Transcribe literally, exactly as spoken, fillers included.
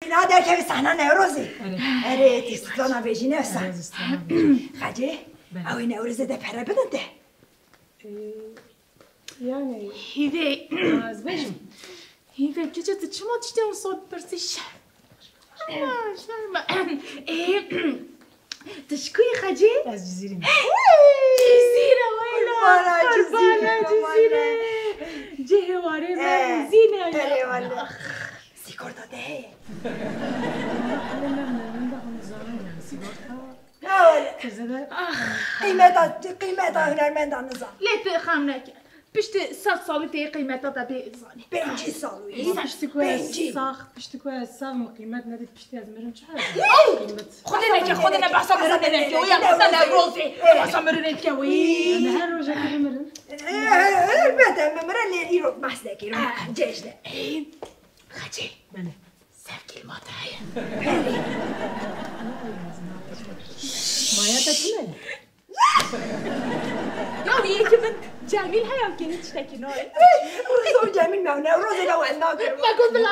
Na derkevî sahna Newrozê. Erê. Erê, tê strana vêjî ne wisa. Erê, strana vêjî. Xecê, Belê. Ew ê Newrozê de pere bidin te. Ee, yani. Hîvê. Ez bêjim. Hîvê, keçe tu çima tiştê wisa dipirsî? Şerm. Şerm, şerm. Ee, tu ji ku yî Xecê? Ez Cizîrî me. Cizîre, wela. Qurbana Cizîre, Cizîre. Cihê warê me, Ee, Cizîre. Erê, wela. Sigorta te heye? Hele me, me, me de hemû zanin yani sigorta. Ha, öyle. Teze de. Qîmeta, qîmeta hunermenda nizam. Lê tu xem neke. Piştî sed salî tê qîmeta te bê zanî. Pêncî sal wî. Piştî ku ez Pêncî. sax, piştî ku ez sax me qîmet nedît, piştî ez mirim çi hebe? Qîmet. Xwedê neke, Xwedê ne behsa mirinê neke. Wê ya behsa Newrozê. Behsa mirinê dike wî. Yani her rojekê bimirim. Elbet em bimirin, lê îro behs nekirin. Cejne. Xecê. Belê. Sevgilî ma te heye? Maya te tune? Ya wî yekî min Cemîl heye, kêlî tiştekî nayê. Rûzo Cemîl me, Newrozê de wez nakirim. Me got bila.